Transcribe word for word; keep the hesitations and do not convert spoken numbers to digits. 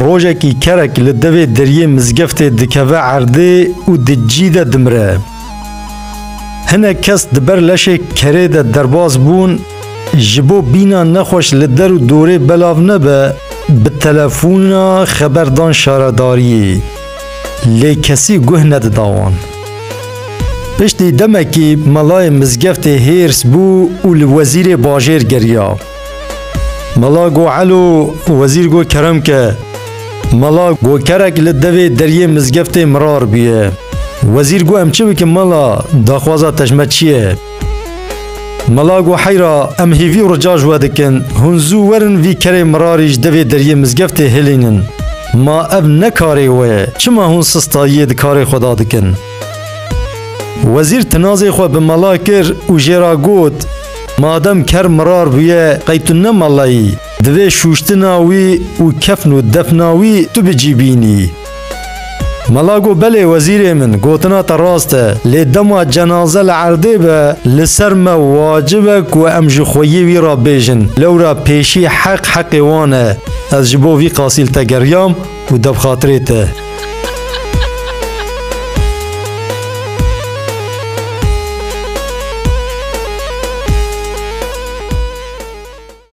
Rojekî kerek li devê deriyê mizgeftê dikeve erdê û di cî de dimire. Hinek kes di ber leşê kerê de derbas bûn, ji bo bîna nexweş li der û dorê belav nebe, bi telefona xeber dan şaredariyê. Lê kesî guh nedida wan. Piştî demekî melayê mizgeftê hêrs bû û li wezîrê bajêr geriya. Mela got, "Elo, wezîr got, kerem ke." Mela got, "Kerek li devê deriyê mizgeftê mirar bûye." Wezîr got, "Em çi bikin mela, daxwaza te ji me çi ye?" Mela got, "Heyra, em hêvî û rica ji we dikin, hûn zû werin vî kerê mirarî ji devê deriyê mizgeftê hilînin. Ma ev ne karê we ye, çima hûn sistayiyê di karê xwe de dikin?" Wezîr tinazê xwe bi mela kir û jê re got, "Madem ker mirar bûye, qey tu ne mela yî, divê şûştina wî û kefn û defna wî tu bi cî bînî." Mela got, "Belê wezîrê min, gotina te rast e, lê dema cenaze li erdê be, li ser me wacib e ku em ji xweyê wî re bêjin, lewra pêşî heq heqê wan e. Ez ji bo vî qasî li te geriyam û debxatirê te."